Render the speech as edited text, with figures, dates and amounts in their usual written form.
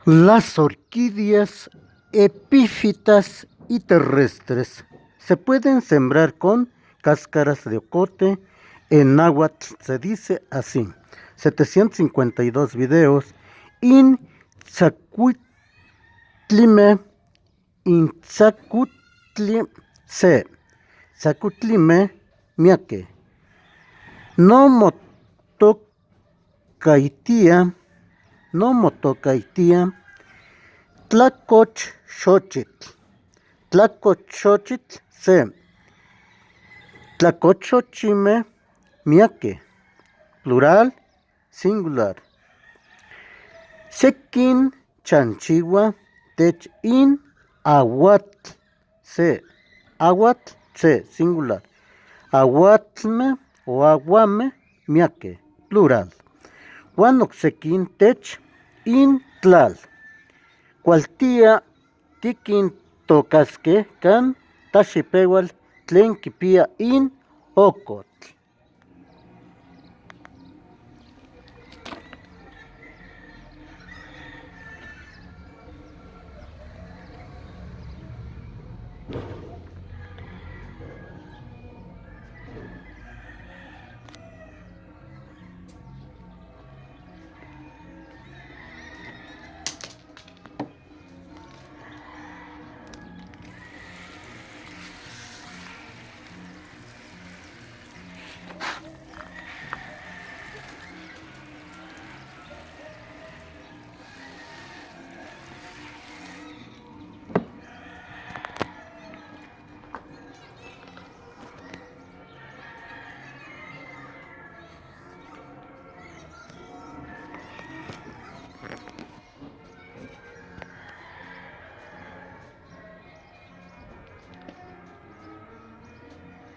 Las orquídeas epífitas y terrestres se pueden sembrar con cáscaras de ocote. En náhuatl se dice así. 752 videos. In tzacuitlime, in tzacutli se, tzacutlime miaque. No motocaitia, no motocaitia, tlacoch xochitl, tlacoch xochitl se, tlacochochime miaque, plural, singular. Sequin chanchihua tech in aguatl se, aguatl se, singular. Aguatlme o aguame miaque, plural. Huan oksequin tech in tlal. Cualtia tiquintocasque can taxipehual tlen quipia in ocotl.